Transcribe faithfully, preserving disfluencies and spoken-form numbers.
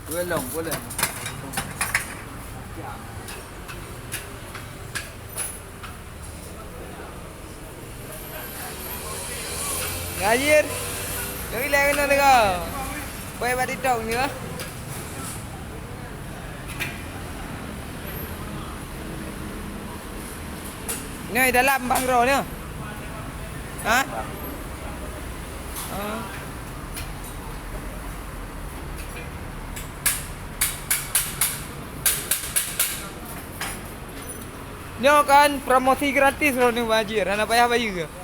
Belum, boleh. Ngajir. Lagi lain kena dengar. Boy bak TikTok ni lah. Nyoe dalam bang Ro nyoe. Ha? Ha. Nyoe kan promosi gratis Ro nyoe, Bang Haji. Hana payah bayeue.